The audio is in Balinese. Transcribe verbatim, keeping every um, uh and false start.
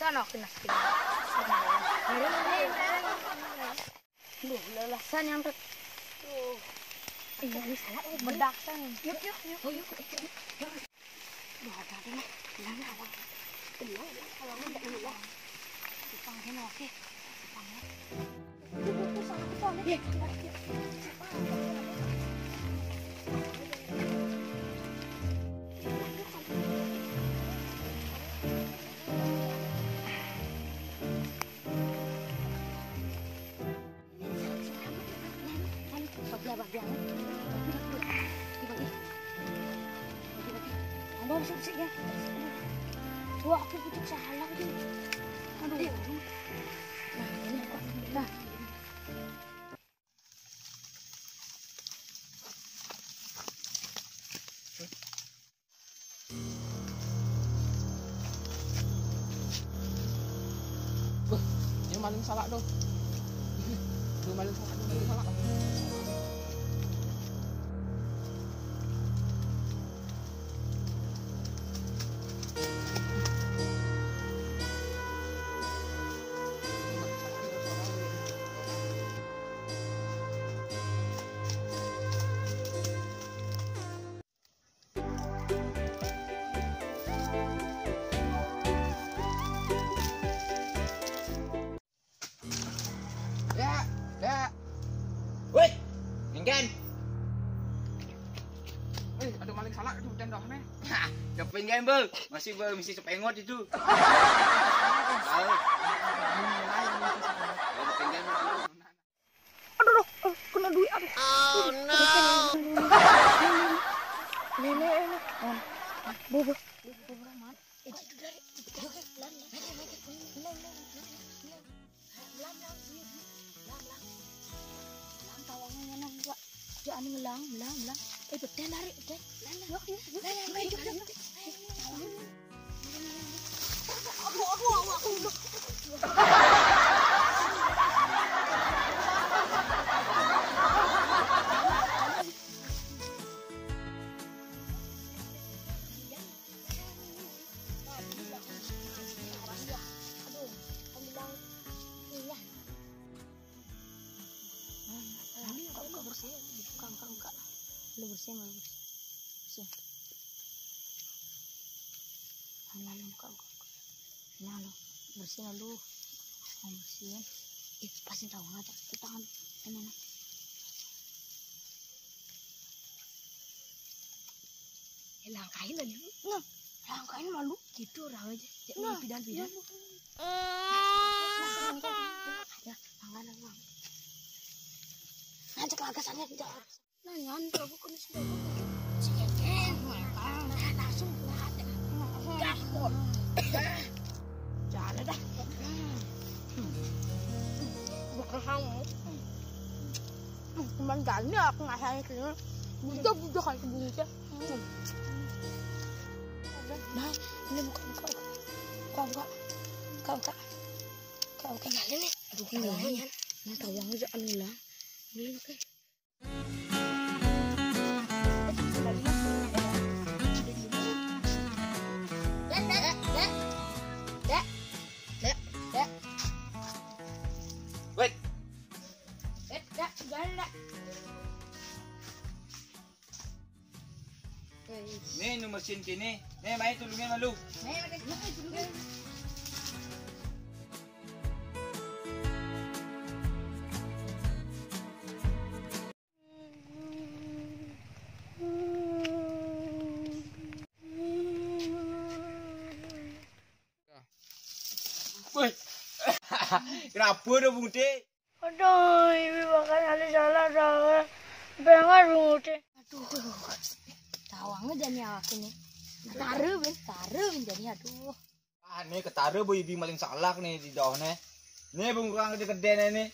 Kan aku nak. Duh, lelasan yang tek. Iya, ini salah. Oh, bedak kan. Yuk, yuk, yuk. Oh, yuk, yuk, yuk. Duh, ada, ada lah. Hilang, hilang. Hilang, hilang. Kalau enggak, hilang. Jepang, oke. Jepang, ya. Aduh, sik, sik, ya. Wah, aku putus salah, gitu. Aduh. Nah, ini buka. Nah. Wah, ini maling salak tuh. Tuh maling salak, tuh maling salak. Ya, ya. Woi, Minggan. Eh, ada maling salak itu dan dah nih. Hah, siapa yang gembel? Masih be-, misi sepengot itu. Tahu. Ada yang gembel. Aduh, aduh, aduh, kena duit, aduh. Oh, no. Nenek, nenek. Oh, bobo. Jangan ngelang, ngelang, ngelang. Eh, beten tarik, beten. Yuk, yuk, yuk. Ayo, ayo, ayo. Ini aku, aku bersih. Buka, buka, buka. Lu bersih, lu bersih. Bersih. Nah, lu buka, buka, buka. Nah, lu bersih, lu. Mau bersih. Eh, pasti tahu aja. Kita kan ini, nah. Eh, langkahin lagi. Nah, langkahin malu. Gitu, orang aja. Cek nah, pidan, pidan. Ya, tangan, tangan. Nah, cek lagasannya, tidak. Nah, nyantai aku kena sudah. Cek, eh, nah, langsung, nah, gaspol. Jalan dah. Bukan kamu. Cuman gani aku ngasih sini. Budak-budak kan sebelumnya. Nah, ini buka, buka, buka. Buka, buka. Buka, buka. Buka, buka. Ini nih. Aduh, ini. Ini tahu yang aja anu lah. Ini pakai. Dek, dek, dek. Dek, dek, dek. Dek. Wait. Dek, dek, jalan, dek. Nih, nomor sin kini. Nih, main tulungin malu. Nih, main tulungin. Woi. Kenapa dah bunting? Aduh, ibu makan ada salah, salah. Pengen bunting. Aduh, tawang aja nih awak ini. Taruh, Ben, taruh, Ben, jadi, aduh. Ah, ini ketara boy ibi maling salak nih di doh nih. Nih bungkang gede-gede nih nih.